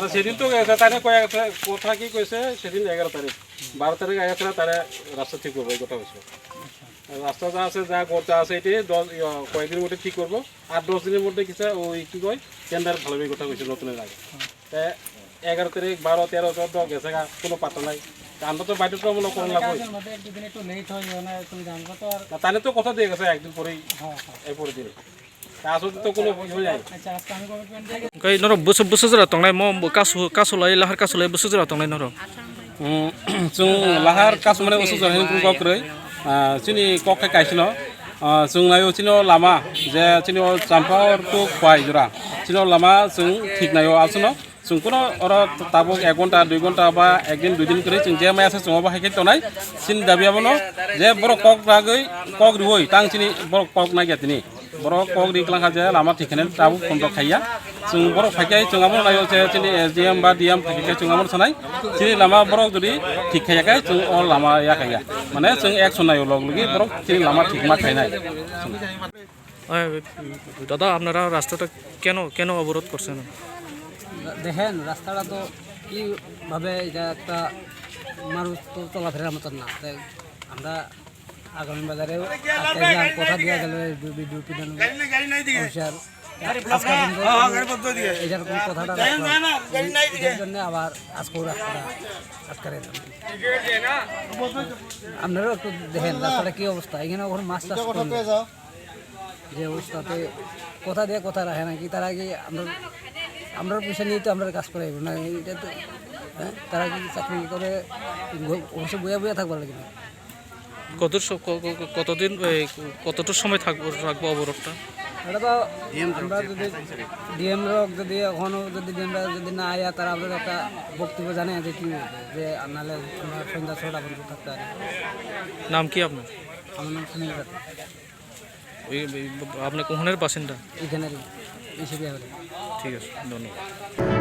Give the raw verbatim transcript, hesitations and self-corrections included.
আর সেদিন তো গেছে, তারে কয়েক কথা কি কইছে, সেদিন এগারো তারিখ, বারো তারিখ আগে তারা তারা রাস্তা ঠিক করবে, এই কথা হয়েছে। রাস্তা যা আছে, যা করতে আছে, এটি দশ, ইয়া, কয়েকদিনের মধ্যে ঠিক করবো। আর দশ দিনের মধ্যে কিছু ওই কি কয়, টেন্ডার ভালোভাবে কথা হয়েছে নতুনের আগে। তা এগারো তারিখ, বারো, তেরো, চোদ্দ গেছে গা, কোনো পাত্তা নাই। তা আমরা তো বাইরে তো মনে করেন লাগবে। কাজের মধ্যে এক দুদিন একটু লেট হয়, মানে তুমি জানো তো আর। না, তাহলে তো কথা দিয়ে গেছে একদিন পরেই, হ্যাঁ, হ্যাঁ। এরপরের দিন। Hwnkhe norok bwswk bwswk jora tongnai mo bo kasu kasu lai lahar kasu lai bwswk jora tongnai norok. Chwng lahar kasu mane bwswk jora hinwi kok kwrwi, ah, chini kok khe kaisino, ah, chwng naio chini o lama je chini o Champahor to Khwai jora chini o lama chwng thik naio aswkno. Chwng kuno oro tabuk ek ghonta, dui ghonta ba ekdin, duidin kwrwi chwng je maya se chwng obo hai khe tongnai. Chini dabi abono je borok kok ragwi, kok riwi tang chini borok kok nai khe tini. Borok kok ri kwlangkha je lama thik khe tabuk phone rok khaiya. Chwng borok phai khe chwng abono naio je chini S D M ba D M phai khe chwng abono sanai. Chini lama borok jodi thik khaiya khe chwng o lama ya khaiya. Mane chwng action naio log logi borok chini lama thik ma khainai. এই, দাদা, আপনারা রাস্তাটা কেন, কেন অবরোধ করছেন? দেখেন, রাস্তাটা তো কিভাবে, এটা একটা মানুষ তো চলাফেরার মতন না। তাই আমরা আগামী বাজারে আজকে যে কথা দেওয়া গেল, এই বি-, বিডিও প্রধান অফিসার, আজকে পর্যন্ত এটার কোনো কথাটা রাখলাম। এটার জন্য আবার আজকেও রাস্তাটা আটকে রইলাম। আপনারাও একটু দেখেন রাস্তাটা কী অবস্থা, এখানে ওখানে মাছ চাষ করলে যে অবস্থাতে কথা দিয়ে কথা রাখে না কি, তারা কি আমরা, আমরা পয়সা নিয়ে তো আমরা কাজ করাইব না, এটা তো, হ্যাঁ, তারা কি চাকরি করে ঘ-, অফিসে বইয়া বইয়া থাকবার লাগে না। কত স-, ক-, ক-, ক-, কতদিন, এই, কতটা সময় থাকবো, রাখবো অবরোধটা? এটা তো ডিএম আমরা যদি ডিএম রক যদি এখনো যদি ডিএম রক যদি না আয়া, তারা আপনার একটা বক্তব্য জানে যে কি, যে আর নাহলে আমরা সন্ধ্যা ছটা পর্যন্ত থাকতে পারি। নাম কি আপনার? আমার নাম সুনীল রায়। ওই, ওই, আপনি কোনখানের বাসিন্দা? এখানে এসে বিয়ে হলে। ঠিক আছে, ধন্যবাদ।